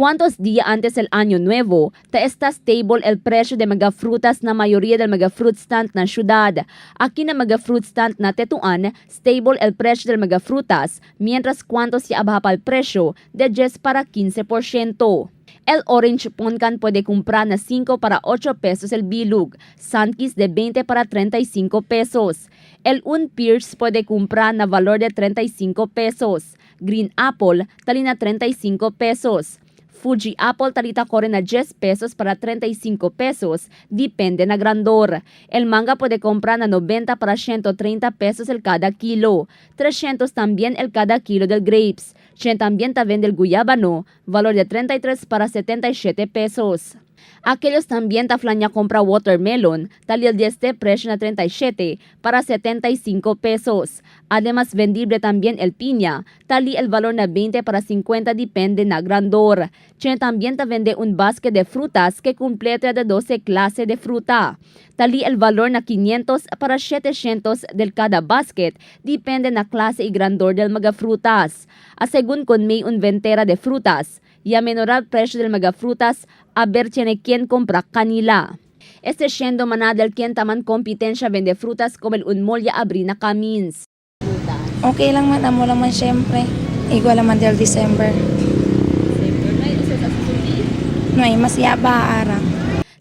Cuantos días antes del Año Nuevo, ta está stable el precio de mga frutas na mayoría del mga fruit stand na syudad. Aquí na mga fruit stand na Tetuan, stable el precio del mga frutas, mientras cuanto se abaja el precio de 10 para 15%. El orange ponkan puede comprar na 5 para 8 pesos el bilog, Sunkist de 20 para 35 pesos. El un Pierce puede comprar na valor de 35 pesos. Green apple, tali na 35 pesos. Fuji Apple talita corre na 10 pesos para 35 pesos, depende na grandor. El manga puede comprar na 90 para 130 pesos el cada kilo. 300 también el cada kilo del grapes. Siya también ta vende el guyabano, valor de 33 para 77 pesos. Aquellos también ta flaña compra watermelon, tal el 10 de precio na 37 para 75 pesos. Además, vendible también el piña, tali el valor na 20 para 50 depende na grandor. China también ta vende un basket de frutas que completa de 12 clase de fruta. Tali el valor na 500 para 700 del cada basket, depende na klase y grandor del mga frutas. A según con may un ventera de frutas, y a menorar presyo del mga frutas, a ver tiene quien compra kanila. Este siendo manadel quien taman kompetensya vende frutas como el unmolya abrina kamins. Okay lang man, amo lang man syempre. Igual naman del December. No, ay mas yaba ara.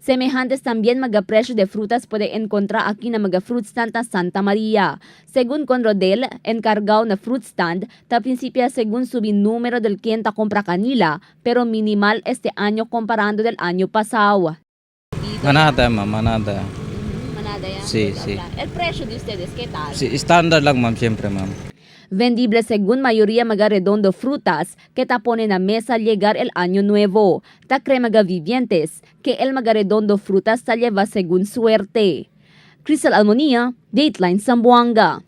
Semejantes también mga presyo de frutas puede encontrar aquí na mga fruit stand na Santa Maria. Según con Rodel, encargado na fruit stand, ta principia según subi número del quien ta compra kanila, pero minimal este año comparando del año pasado. Manada, ma'am, manada. Sí, sí. El precio de ustedes, ¿qué tal? Sí, standard lang, ma'am, siyempre, ma'am. Vendible según mayoría mga redondo frutas que tapone na mesa al llegar el año nuevo. Ta cree mga vivientes que el mga redondo frutas ta lleva según suerte. Crystal Almonía, Dateline Zamboanga.